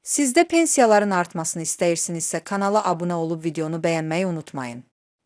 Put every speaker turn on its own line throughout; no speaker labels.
Siz də pensiyaların artmasını istəyirsinizsə kanala abunə olub videonu bəyənməyi unutmayın.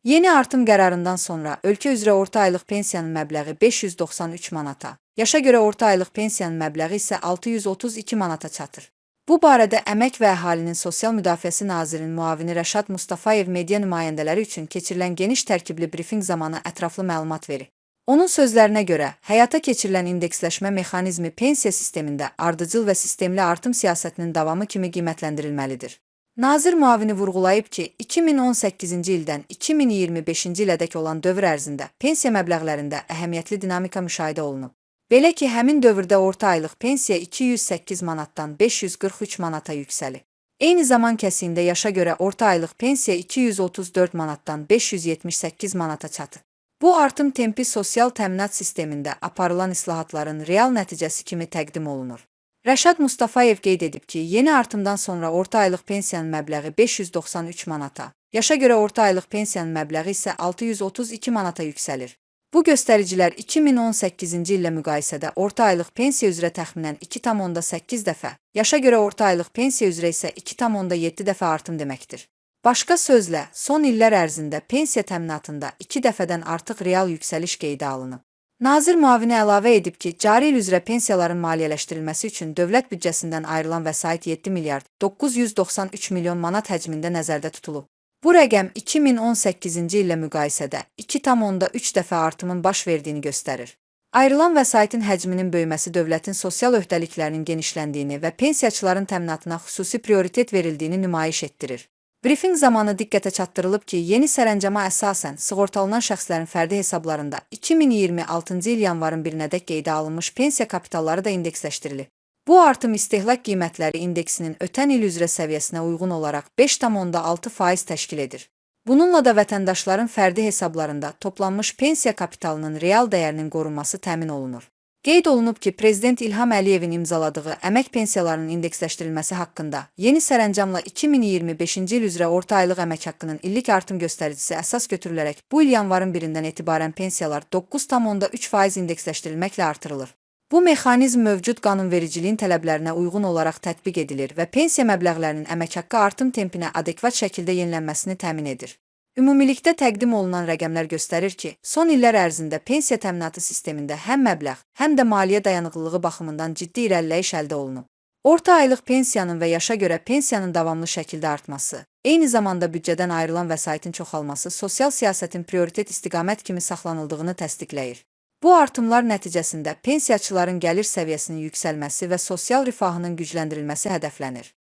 Yeni artım qərarından sonra ölkə üzrə orta aylıq pensiyanın məbləği 593 manata, yaşa görə orta aylıq pensiyanın məbləği isə 632 manata çatır. Bu barədə Əmək və Əhalinin Sosial Müdafiəsi Nazirinin müavini Rəşad Mustafayev media nümayəndələri üçün keçirilən geniş tərkibli brifinq zamanı ətraflı məlumat verib. Onun sözlərinə görə, həyata keçirilən indeksləşmə mexanizmi pensiya sistemində ardıcıl və sistemli artım siyasətinin davamı kimi qiymətləndirilməlidir. Nazir müavini vurğulayıb ki, 2018-ci ildən 2025-ci ilədək olan dövr ərzində pensiya məbləğlərində əhəmiyyətli dinamika müşahidə olunub. Belə ki, həmin dövrdə orta aylıq pensiya 208 manatdan 543 manata yüksəlib. Eyni zaman kəsiyində yaşa görə orta aylıq pensiya 234 manatdan 578 manata çatıb. Bu artım tempi sosial təminat sistemində aparılan islahatların real nəticəsi kimi təqdim olunur. Rəşad Mustafayev qeyd edib ki, yeni artımdan sonra orta aylıq pensiyanın məbləği 593 manata, yaşa görə orta aylıq pensiyanın məbləği isə 632 manata yüksəlir. Bu göstəricilər 2018-ci illə müqayisədə orta aylıq pensiya üzrə təxminən 2,8 dəfə, yaşa görə orta aylıq pensiya üzrə isə 2,7 dəfə artım deməkdir. Başqa sözlə, son illər ərzində pensiya təminatında 2 dəfədən artıq real yüksəliş qeydə alınıb. Nazir müavini əlavə edib ki, cari il üzrə pensiyaların maliyyələşdirilməsi üçün dövlət büdcəsindən ayrılan vəsait 7 milyard 993 milyon manat həcmində nəzərdə tutulub. Bu rəqəm 2018-ci illə müqayisədə 2,3 dəfə artımın baş verdiyini göstərir. Ayrılan vəsaitin həcminin böyüməsi dövlətin sosial öhdəliklərinin genişləndiyini və pensiyaçıların təminatına xüsusi prioritet verildiyini nümayiş etdirir. Brifinq zamanı diqqətə çatdırılıb ki, yeni sərəncama əsasən sığortalanan şəxslərin fərdi hesablarında 2026-cı il yanvarın 1-nədək qeydə alınmış pensiya kapitalları da indeksləşdirilib. Bu artım istehlak qiymətləri indeksinin ötən il üzrə səviyyəsinə uyğun olaraq 5,6% təşkil edir. Bununla da vətəndaşların fərdi hesablarında toplanmış pensiya kapitalının real dəyərinin qorunması təmin olunur. Qeyd olunub ki, Prezident İlham Əliyevin imzaladığı əmək pensiyalarının indeksləşdirilməsi haqqında yeni sərəncamla 2025-ci il üzrə orta aylıq əmək haqqının illik artım göstəricisi əsas götürülərək bu il yanvarın 1-dən etibarən pensiyalar 9,3% indeksləşdirilməklə artırılır. Bu mexanizm mövcud qanunvericiliyin tələblərinə uyğun olaraq tətbiq edilir və pensiya məbləğlərinin əmək haqqı artım tempinə adekvat şəkildə yenilənməsini təmin edir. Ümumilikdə təqdim olunan rəqəmlər göstərir ki, son illər ərzində pensiya təminatı sistemində həm məbləğ, həm də maliyyə dayanıqlılığı baxımından ciddi irəliləyiş əldə olunub. Orta aylıq pensiyanın və yaşa görə pensiyanın davamlı şəkildə artması, eyni zamanda büdcədən ayrılan vəsaitin çoxalması sosial siyasətin prioritet istiqamət kimi saxlanıldığını təsdiqləyir. Bu artımlar nəticəsində pensiyaçıların gəlir səviyyəsinin yüksəlməsi və sosial rifahının gücləndirilməsi hədəflənir.